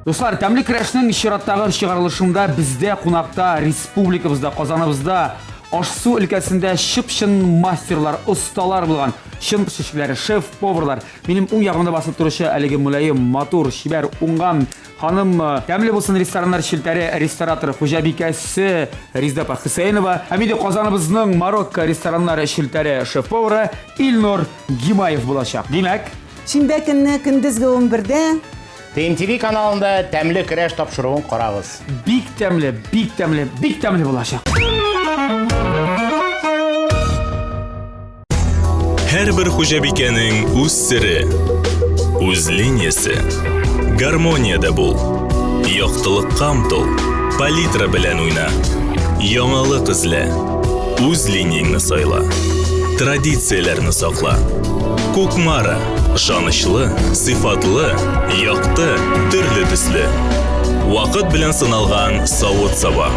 Дуслар, тәмле көрәшнең чираттагы чыгарылышында бездә кунакта республикабызда, Казаныбызда аш-су өлкәсендә чып-чын мастерлар, осталар булган чын пешекчеләр, шеф-поварлар. Минем уң ягымда басып торучы әлеге мөлаем, матур, чибәр, уңган ханым, тәмле булсын рестораннар челтәре рестораторы, хуҗабикәсе Резда апа Хөсәенова һәм инде Казаныбызның Марокко рестораннар челтәре шеф-повары Илнур Гимаев булачак. Димәк, Шимбә көнне көндезге 11-дә TMTV каналында тәмле көрәш тапшыруын карагыз. Бик тәмле, бик тәмле, бик тәмле булачак. Һәрбер хуҗабикәнең үз сере, үз линиясе. Гармониядә бул. Яктылыкка омтыл. Палитра белән уйна. Яңалык эзлә. Үз линияңне сайла. Традицияләрне сакла. Кукмара. Ышанычлы, сыйфатлы, якты, төрле төсле. Вакыт белән сыналган савыт-саба.